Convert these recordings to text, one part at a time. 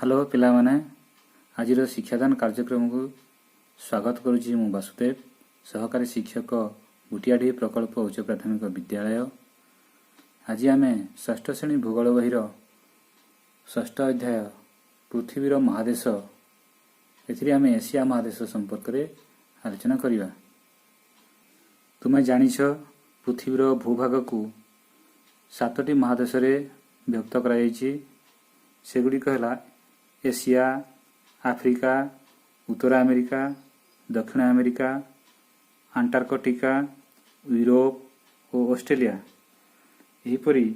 Hello ପିଲାମାନେ, ଆଜିର ଶିକ୍ଷାଦାନ କାର୍ଯ୍ୟକ୍ରମକୁ ସ୍ୱାଗତ କରୁଛି ମୁଁ ବାସୁଦେବ, ସହକାରୀ ଶିକ୍ଷକ, ବୁଟିଆଡିହି ପ୍ରକଳ୍ପ ଉଚ୍ଚ ପ୍ରାଥମିକ ବିଦ୍ୟାଳୟ। ଆଜି ଆମେ ଷଷ୍ଠ ଶ୍ରେଣୀ ଭୂଗୋଳ ବହିର ଷଷ୍ଠ ଅଧ୍ୟାୟ ପୃଥିବୀର ମହାଦେଶ, ଏଥିରେ ଆମେ ଏସିଆ ମହାଦେଶ ସମ୍ପର୍କରେ ଆଲୋଚନା କରିବା। ତୁମେ ଜାଣିଛ, ପୃଥିବୀର ଭୂଭାଗକୁ ସାତୋଟି ମହାଦେଶରେ ବିଭକ୍ତ କରାଯାଇଛି। ସେଗୁଡ଼ିକ ହେଲା ଏସିଆ, ଆଫ୍ରିକା, ଉତ୍ତର ଆମେରିକା, ଦକ୍ଷିଣ ଆମେରିକା, ଆଣ୍ଟାର୍କଟିକା, ୟୁରୋପ ଓ ଅଷ୍ଟ୍ରେଲିଆ। ଏହିପରି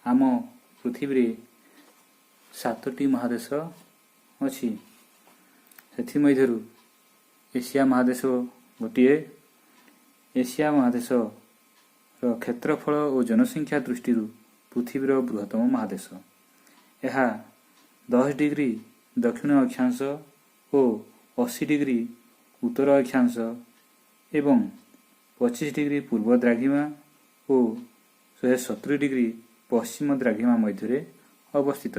ଆମ ପୃଥିବୀରେ ସାତୋଟି ମହାଦେଶ ଅଛି। ସେଥିମଧ୍ୟରୁ ଏସିଆ ମହାଦେଶ ଗୋଟିଏ। ଏସିଆ ମହାଦେଶର କ୍ଷେତ୍ରଫଳ ଓ ଜନସଂଖ୍ୟା ଦୃଷ୍ଟିରୁ ପୃଥିବୀର ବୃହତ୍ତମ ମହାଦେଶ। ଏହା 10 ଡିଗ୍ରୀ ଦକ୍ଷିଣ ଅକ୍ଷାଂଶ ଓ 80 ଡିଗ୍ରୀ ଉତ୍ତର ଅକ୍ଷାଂଶ ଏବଂ 25 ଡିଗ୍ରୀ ପୂର୍ବ ଦ୍ରାଘିମା ଓ 170 ଡିଗ୍ରୀ ପଶ୍ଚିମ ଦ୍ରାଘିମା ମଧ୍ୟରେ ଅବସ୍ଥିତ।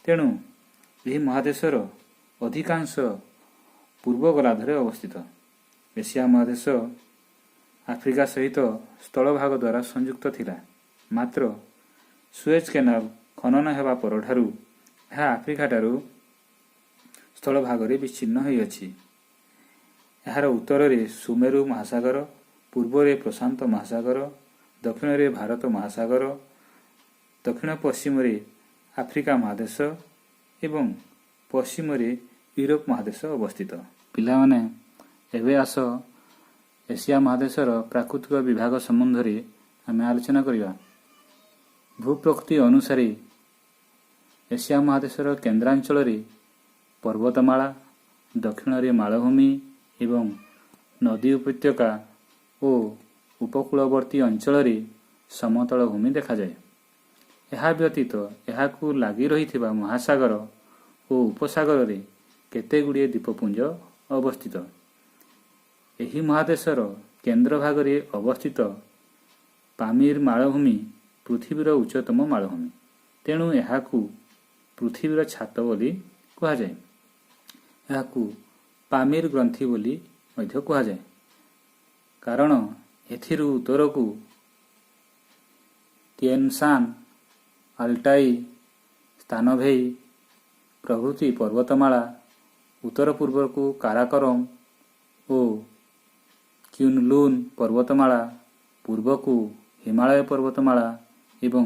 ତେଣୁ ଏହି ମହାଦେଶର ଅଧିକାଂଶ ପୂର୍ବ ଗୋଲାର୍ଦ୍ଧରେ ଅବସ୍ଥିତ। ଏସିଆ ମହାଦେଶ ଆଫ୍ରିକା ସହିତ ସ୍ଥଳଭାଗ ଦ୍ୱାରା ସଂଯୁକ୍ତ ଥିଲା। ମାତ୍ର ସୁଏଜ୍ କେନାଲ ଖନନ ହେବା ପରଠାରୁ ଏହା ଆଫ୍ରିକାଠାରୁ ସ୍ଥଳଭାଗରେ ବିଚ୍ଛିନ୍ନ ହୋଇଅଛି। ଏହାର ଉତ୍ତରରେ ସୁମେରୁ ମହାସାଗର, ପୂର୍ବରେ ପ୍ରଶାନ୍ତ ମହାସାଗର, ଦକ୍ଷିଣରେ ଭାରତ ମହାସାଗର, ଦକ୍ଷିଣ ପଶ୍ଚିମରେ ଆଫ୍ରିକା ମହାଦେଶ ଏବଂ ପଶ୍ଚିମରେ ୟୁରୋପ ମହାଦେଶ ଅବସ୍ଥିତ। ପିଲାମାନେ, ଏବେ ଆସ, ଏସିଆ ମହାଦେଶର ପ୍ରାକୃତିକ ବିଭାଗ ସମ୍ବନ୍ଧରେ ଆମେ ଆଲୋଚନା କରିବା। ଭୂପ୍ରକୃତି ଅନୁସାରେ ଏସିଆ ମହାଦେଶର କେନ୍ଦ୍ରାଞ୍ଚଳରେ ପର୍ବତମାଳା, ଦକ୍ଷିଣରେ ମାଳଭୂମି ଏବଂ ନଦୀ ଉପତ୍ୟକା ଓ ଉପକୂଳବର୍ତ୍ତୀ ଅଞ୍ଚଳରେ ସମତଳ ଭୂମି ଦେଖାଯାଏ। ଏହା ବ୍ୟତୀତ ଏହାକୁ ଲାଗି ରହିଥିବା ମହାସାଗର ଓ ଉପସାଗରରେ କେତେଗୁଡ଼ିଏ ଦ୍ୱୀପପୁଞ୍ଜ ଅବସ୍ଥିତ। ଏହି ମହାଦେଶର କେନ୍ଦ୍ରଭାଗରେ ଅବସ୍ଥିତ ପାମିର ମାଳଭୂମି ପୃଥିବୀର ଉଚ୍ଚତମ ମାଳଭୂମି। ତେଣୁ ଏହାକୁ ପୃଥିବୀର ଛାତ ବୋଲି କୁହାଯାଏ। ଏହାକୁ ପାମିର ଗ୍ରନ୍ଥି ବୋଲି ମଧ୍ୟ କୁହାଯାଏ, କାରଣ ଏଥିରୁ ଉତ୍ତରକୁ ତିଏନସାନ, ଆଲ୍ଟାଇ, ସ୍ତାନଭେଇ ପ୍ରଭୃତି ପର୍ବତମାଳା, ଉତ୍ତର ପୂର୍ବକୁ କାରାକୋରମ ଓ କ୍ୟୁନଲୁନ୍ ପର୍ବତମାଳା, ପୂର୍ବକୁ ହିମାଳୟ ପର୍ବତମାଳା ଏବଂ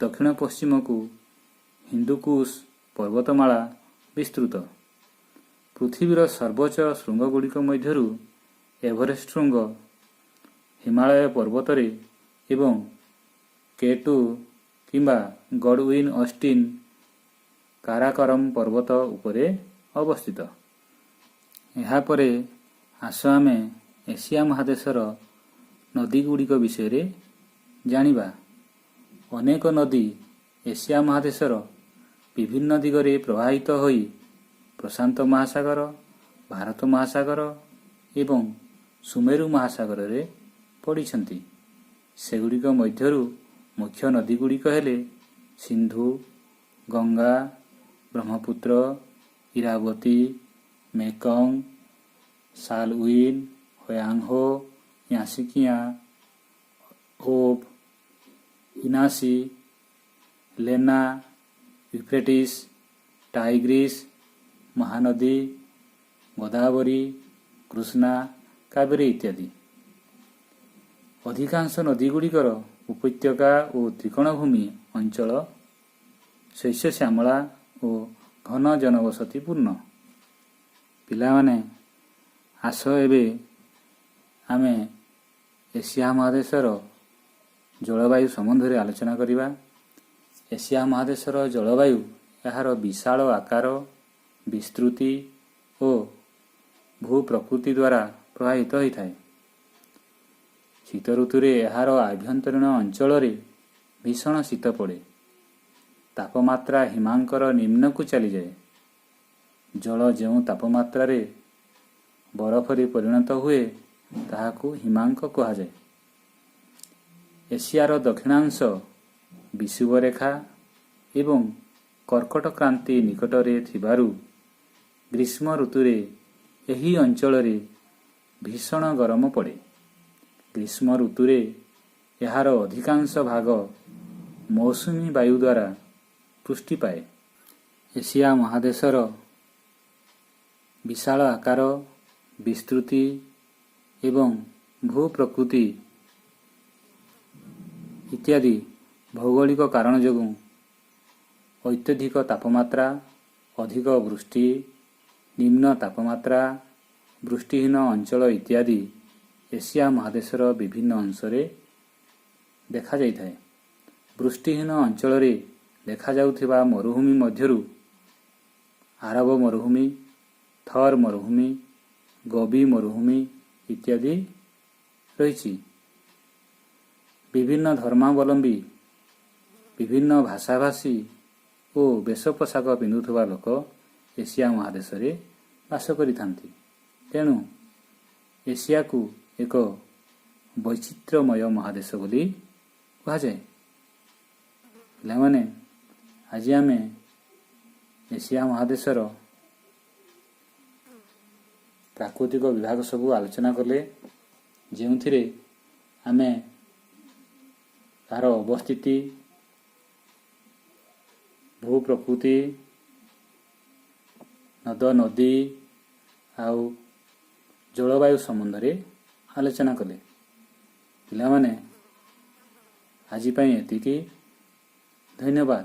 ଦକ୍ଷିଣ ପଶ୍ଚିମକୁ ହିନ୍ଦୁକୁଶ ପର୍ବତମାଳା ବିସ୍ତୃତ। ପୃଥିବୀର ସର୍ବୋଚ୍ଚ ଶୃଙ୍ଗଗୁଡ଼ିକ ମଧ୍ୟରୁ ଏଭରେଷ୍ଟ ଶୃଙ୍ଗ ହିମାଳୟ ପର୍ବତରେ ଏବଂ କେ2 କିମ୍ବା ଗଡୱିନ୍ ଅଷ୍ଟିନ୍ କାରାକୋରମ ପର୍ବତ ଉପରେ ଅବସ୍ଥିତ। ଏହାପରେ ଆସ, ଆମେ ଏସିଆ ମହାଦେଶର ନଦୀଗୁଡ଼ିକ ବିଷୟରେ ଜାଣିବା। ଅନେକ ନଦୀ ଏସିଆ ମହାଦେଶର ବିଭିନ୍ନ ଦିଗରେ ପ୍ରବାହିତ ହୋଇ ପ୍ରଶାନ୍ତ ମହାସାଗର, ଭାରତ ମହାସାଗର ଏବଂ ସୁମେରୁ ମହାସାଗରରେ ପଡ଼ିଛନ୍ତି। ସେଗୁଡ଼ିକ ମଧ୍ୟରୁ ମୁଖ୍ୟ ନଦୀଗୁଡ଼ିକ ହେଲେ ସିନ୍ଧୁ, ଗଙ୍ଗା, ବ୍ରହ୍ମପୁତ୍ର, ଇରାବତୀ, ମେକଙ୍ଗ, ସାଲଉଇନ୍, ହ୍ୱାଙ୍ଗହୋ, ୟାଂସିକିଆଁ, ଓବ୍, ଇନାସି, ଲେନା, ୟୁଫ୍ରେଟିସ୍, ଟାଇଗ୍ରିସ୍, ମହାନଦୀ, ଗୋଦାବରୀ, କୃଷ୍ଣା, କାବେରୀ ଇତ୍ୟାଦି। ଅଧିକାଂଶ ନଦୀଗୁଡ଼ିକର ଉପତ୍ୟକା ଓ ତ୍ରିକୋଣଭୂମି ଅଞ୍ଚଳ ଶସ୍ୟ ଶ୍ୟାମଳା ଓ ଘନ ଜନବସତିପୂର୍ଣ୍ଣ। ପିଲାମାନେ, ଆସ, ଏବେ ଆମେ ଏସିଆ ମହାଦେଶର ଜଳବାୟୁ ସମ୍ବନ୍ଧରେ ଆଲୋଚନା କରିବା। ଏସିଆ ମହାଦେଶର ଜଳବାୟୁ ଏହାର ବିଶାଳ ଆକାର, ବିସ୍ତୃତି ଓ ଭୂପ୍ରକୃତି ଦ୍ୱାରା ପ୍ରଭାବିତ ହୋଇଥାଏ। ଶୀତ ଋତୁରେ ଏହାର ଆଭ୍ୟନ୍ତରୀଣ ଅଞ୍ଚଳରେ ଭୀଷଣ ଶୀତ ପଡ଼େ। ତାପମାତ୍ରା ହିମାଙ୍କର ନିମ୍ନକୁ ଚାଲିଯାଏ। ଜଳ ଯେଉଁ ତାପମାତ୍ରାରେ ବରଫରେ ପରିଣତ ହୁଏ, ତାହାକୁ ହିମାଙ୍କ କୁହାଯାଏ। ଏସିଆର ଦକ୍ଷିଣାଂଶ ବିଷୁବରେଖା ଏବଂ କର୍କଟକ୍ରାନ୍ତି ନିକଟରେ ଥିବାରୁ ଗ୍ରୀଷ୍ମ ଋତୁରେ ଏହି ଅଞ୍ଚଳରେ ଭୀଷଣ ଗରମ ପଡ଼େ। ଗ୍ରୀଷ୍ମ ଋତୁରେ ଏହାର ଅଧିକାଂଶ ଭାଗ ମୌସୁମୀ ବାୟୁ ଦ୍ୱାରା ପୁଷ୍ଟି ପାଏ। ଏସିଆ ମହାଦେଶର ବିଶାଳ ଆକାର, ବିସ୍ତୃତି ଏବଂ ଭୂପ୍ରକୃତି ଇତ୍ୟାଦି ଭୌଗୋଳିକ କାରଣ ଯୋଗୁଁ ଅତ୍ୟଧିକ ତାପମାତ୍ରା, ଅଧିକ ବୃଷ୍ଟି, ନିମ୍ନ ତାପମାତ୍ରା, ବୃଷ୍ଟିହୀନ ଅଞ୍ଚଳ ଇତ୍ୟାଦି ଏସିଆ ମହାଦେଶର ବିଭିନ୍ନ ଅଂଶରେ ଦେଖାଯାଇଥାଏ। ବୃଷ୍ଟିହୀନ ଅଞ୍ଚଳରେ ଦେଖାଯାଉଥିବା ମରୁଭୂମି ମଧ୍ୟରୁ ଆରବ ମରୁଭୂମି, ଥର୍ ମରୁଭୂମି, ଗୋବି ମରୁଭୂମି ଇତ୍ୟାଦି ରହିଛି। ବିଭିନ୍ନ ଧର୍ମାବଲମ୍ବୀ, ବିଭିନ୍ନ ଭାଷାଭାଷୀ ଓ ବେଶ ପୋଷାକ ପିନ୍ଧୁଥିବା ଲୋକ ଏସିଆ ମହାଦେଶରେ ବାସ କରିଥାନ୍ତି। ତେଣୁ ଏସିଆକୁ ଏକ ବୈଚିତ୍ର୍ୟମୟ ମହାଦେଶ ବୋଲି କୁହାଯାଏ। ପିଲାମାନେ, ଆଜି ଆମେ ଏସିଆ ମହାଦେଶର ପ୍ରାକୃତିକ ବିଭାଗ ସବୁ ଆଲୋଚନା କଲେ, ଯେଉଁଥିରେ ଆମେ ତାହାର ଅବସ୍ଥିତି, ଭୂପ୍ରକୃତି, ନଦ ନଦୀ ଆଉ ଜଳବାୟୁ ସମ୍ବନ୍ଧରେ ଆଲୋଚନା କଲେ। ପିଲାମାନେ, ଆଜି ପାଇଁ ଏତିକି। ଧନ୍ୟବାଦ।